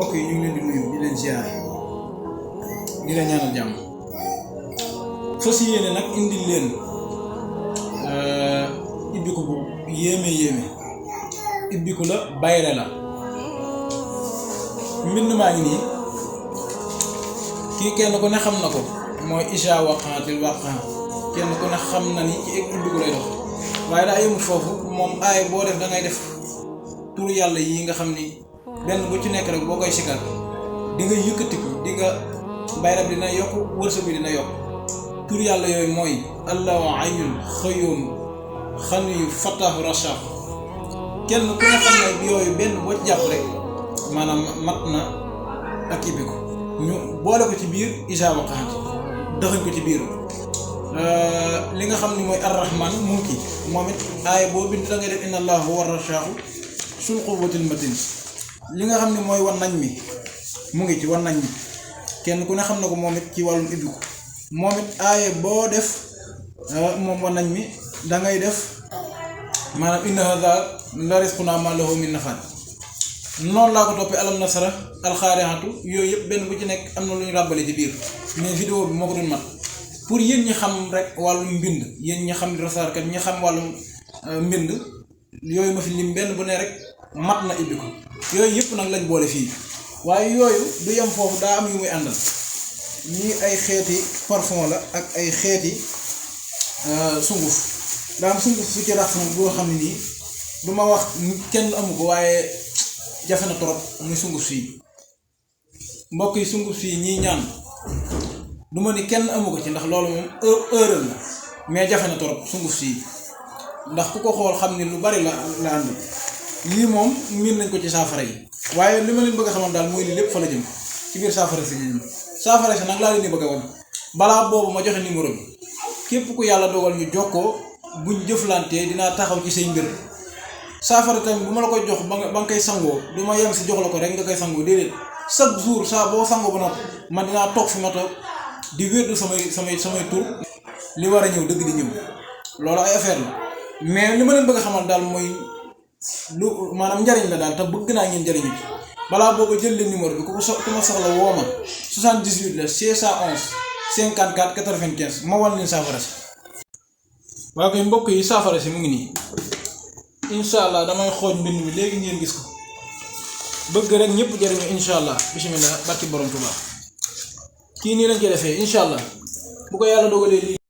mbokk yi ñu ngi leen di nuyu di leen ziar di leen ñaanal jàmm fas yéene nag indil leen ibbiku bu yéeme ibbiku la bayre la mbind maa ngi nii kii kenn ku ne xam na ko mooy isha waqaatil waqaa kenn ku ne xam na ni ci ibbiku lay dox waaye daa yëmut foofu moom aay boo def da ngay def turu yàlla yi nga xam ni benn bu ci nekk rek boo koy sikar di nga yëkkatiku di nga bayram dina yokk wërsëg bi dina yokk tur yàlla yooyu mooy allahu ayyul xayyum xaniyu fattaahu rashaq kenn ku ne xam ne yooyu benn boo ci jàpp rek maanaam mat na ak ibbiku ñu boole ko ci biir isa waqaati dëxañ ko ci biir li nga xam ni mooy arrahman munki moom it aaya boo bind da ngay def inna allahu huwa rashaqu sul quwwatil matin li nga xam ne mooy wan nañ mi mu ngi ci wan nañ mi kenn ku ne xam na ko moom it ci wàllum ibbiku moom it aaye boo def moom wan nañ mi dangay def maanaam inna hadha la rizquna ma lahu min nafad noonu laa ko toppee alam nasara alxaarixatu yooyu yëpp benn bu ci nekk am na lu ñu ràbbale ci biir mais vidéo bi moo ko doon mat pour yéen ñi xam rek wàllum mbind yéen ñi xam rasaarkat ñi xam wàllum mbind yooyu ma fi lim benn bu ne rek mat na ibbiku yooyu yëpp nag lañ boole fii waaye yooyu du yem foofu daa am yu muy àndal ñii ay xeeti parfum la ak ay xeeti sunguf daa am sunguf su ci rax boo xam ne nii du ma wax kenn amu ko waaye jafe na trop muy sunguf sii mbokk yi sunguf sii ñii ñaan du ma ni kenn amu ko ci ndax loolu moom erreur la mais jafe na trop sunguf sii ndax ku ko xool xam ni lu bari la ànd lii moom miin nañ ko ci saafara yi waaye li ma leen bëgg a xamal daal mooy lii lépp fa la jëm ci biir saafara si jëm saafara si nag laa leen di bëgg a wan balaa boobu ma joxe numéro bi képp ku yàlla dogal ñu jokkoo buñ jëflantee dinaa taxaw ci say mbir saafara tamit bu ma la koy jox ba nga koy sangoo du ma yem si jox la ko rek nga koy sangoo déedéet chaque jour saa boo sangoo ba noppi man dinaa toog fi ma toog di wérdu samay tur li war a ñëw dëgg di ñëw loolu ay affaire la mais li ma leen bëgg a xamal daal mooy lu maanaam njariñ la daal te bëgg naa ngeen njariñu ci balaa booba jël leen numéro bi ku ma soxla woo ma 78 la 611 54 95 ma wan leen saafara si. waa koy mbokk yi saafara si mu ngi nii incha allah damay xooj mbind mi léegi ngeen gis ko bëgg rek ñëpp jariñu incha allah bisimilah barki borom Tuubaa kii nii lañ koy defee incha allah bu ko yàlla dogalee lii